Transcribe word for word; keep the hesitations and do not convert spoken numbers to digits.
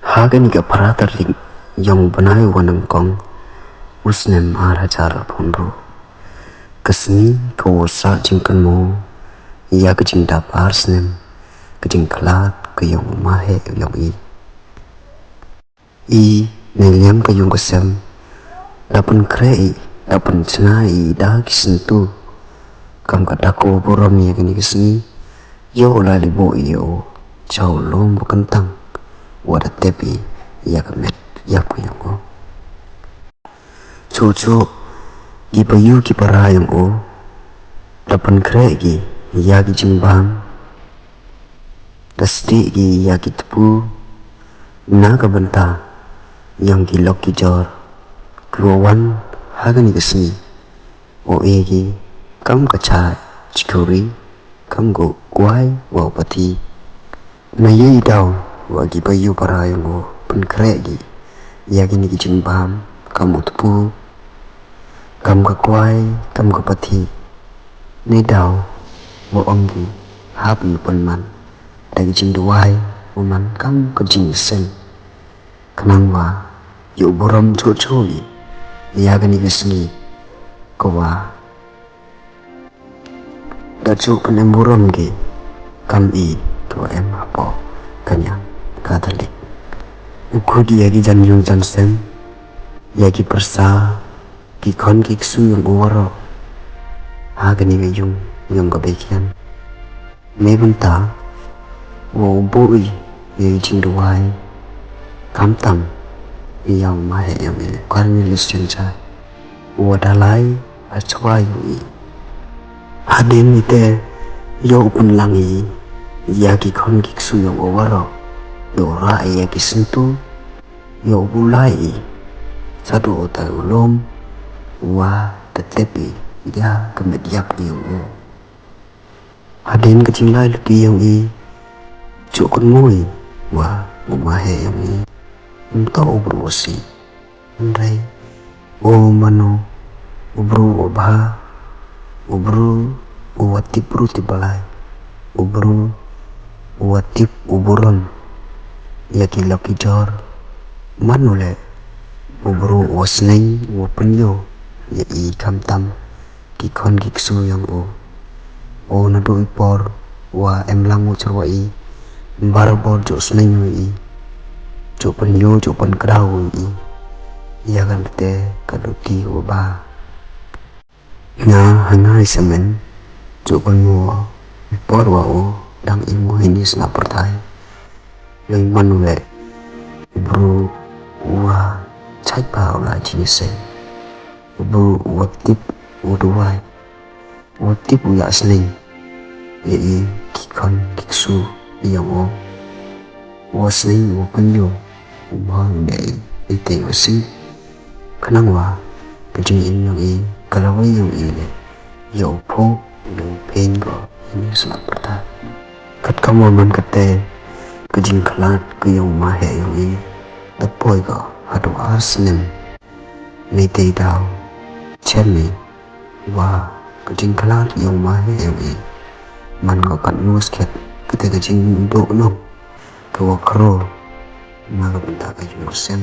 Ha kani ka phra tarik yong u bnai wa nyngkong u snem ar hajar arphaw ynru, ka sngi ka wow sah jingkynmaw ya ka jingdap ar snem ka jingkhlad ka yong u maheh yong i. I, neiliang ka yung ka sem, da pynkhreh i, da pynchna i da ki syntu. Kam ka dak u burom ya kani ka sngi, yow lai li booh i yow cha u loom wa kyntang, wa da tep i ya ka met yap ka yong u. Chooh chooh ki payu ki para yong u, da pynkhreh ki ya ki jingbam, da stieh ki ya ki tpu, na ka bynta yong ki lok ki jor kiwa wan ha kani ka sngi, wow e ki kam ka chai chi khuri, kam ka kwai wa u pathi. Na yei daw wa ki payu para yong u pynkhreh ki ya kini ki jingbam, kam u tpu, kam ka kwai, kam ka pathi. Nei daw wa ong ki, hap i u pynman da ki jingduwai wa man kam ka jingseng, khnang wa yow burom chooh chooh i ya kani ka sngi kawa da chooh pynemburom ki kam i kawa em hapoh ka niam Katholik. U khut ya ki jan yung jan sem, ya ki pyrsa, ki khon ki ksu yong u waroh ha kani ka yung yong ka Beikhian. Neibynta wow booh i ya i jingduwai, khamtam ya u maheh yong i u Cornelius Chynshai, wa da lai hachwa yong i. Hadien itæ, yow pynlang i ya ki khon ki ksu yong u waroh, yow rah i ya ki syntu, yow u lai i chadooh u tai u loom, wa da tep i ya ka met yap yong u. Hadien ka jinglai luti yong i, chooh kynmoo i wa u maheh yong i ymtoh u bru wa sih, hynrei u man u bru wa bha, u bru uwa tip bru tip blai, u bru uwa tip u burom ya ki lok ki jor. Man u leh u bru uwa sneiñ, uwa pynyoo ya i khamtam ki khon ki ksu yong u. O nadooh i por wa emlang u chwa i, barabor jooh sneiñ u i, jooh pynyoo, jooh pynkdaw u i ya katæ ka luti wa bha. Nga ha nga i samen, jooh kynmoo i por wa u dang i moh heini sla pyrthai, lei man u leh u bru uwa chait bha u lai jingseiñ, u bru uwa tip u duwai, uwa tip u yah sneiñ ya i ki khon ki ksu yong u, uwa sneiñ uwa pynyoo, u bha u leh i itæ wa sih, khnang wa ka jingim yong i, ka lawei yong i leh yow phooh, yow pheiñ ko heini sla pyrthai. Katkam wa man kattæ, ka jingkhlad ka yong u maheh yong i da poi ko hadooh ar snem. Neitæ i daw, chem i wa ka jingkhlad yong u maheh yong i man ko katnu skhet katæ ka jingdooh nong kawa khroo na ka bynta ka yung ka sem.